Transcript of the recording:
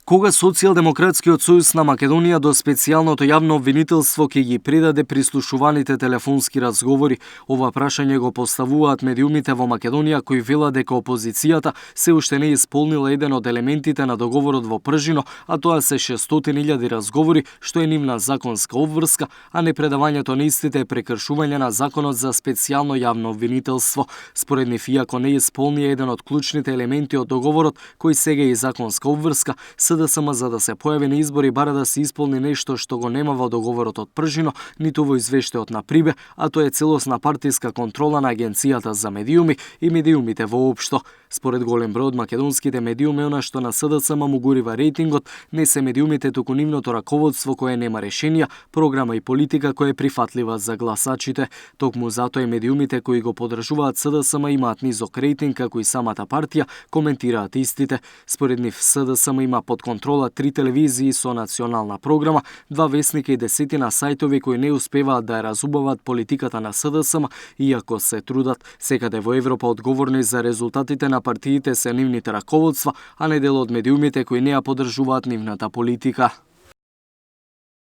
Кога Социјалдемократскиот сојуз на Македонија до специјалното јавно обвинителство ќе ги предаде прислушуваните телефонски разговори, ова прашање го поставуваат медиумите во Македонија кои велат дека опозицијата се уште не исполнила еден од елементите на договорот во Пржино, а тоа се 600.000 разговори, што е нивна законска обврска, а не предавањето на истите е прекршување на законот за специјално јавно обвинителство. Според нив, иако не исполнија еден од клучните елементи од договорот, кој сега е и законска обврска, СДСМ за да се појави на избори бара да се исполни нешто што го нема во договорот од Пржино, ниту во извештајот на Прибе, а тоа е целосна партиска контрола на Агенцијата за медиуми и медиумите воопшто. Според голем број од македонските медиуми, она што на СДСМ му гурива рейтингот, не се медиумите, туку нивното раководство кое нема решенија, програма и политика која е прифатлива за гласачите. Токму затоа и медиумите кои го поддржуваат СДСМ имаат низок рейтинг, како и самата партија, коментираат истите. Според нив СДСМ има под контрола 3 телевизии со национална програма, 2 весника и десетина сајтови кои не успеваат да ја разубават политиката на СДСМ, иако се трудат. Секаде во Европа одговорни за резултатите на партиите се нивните раководства, а не дел од медиумите кои не ја поддржуваат нивната политика.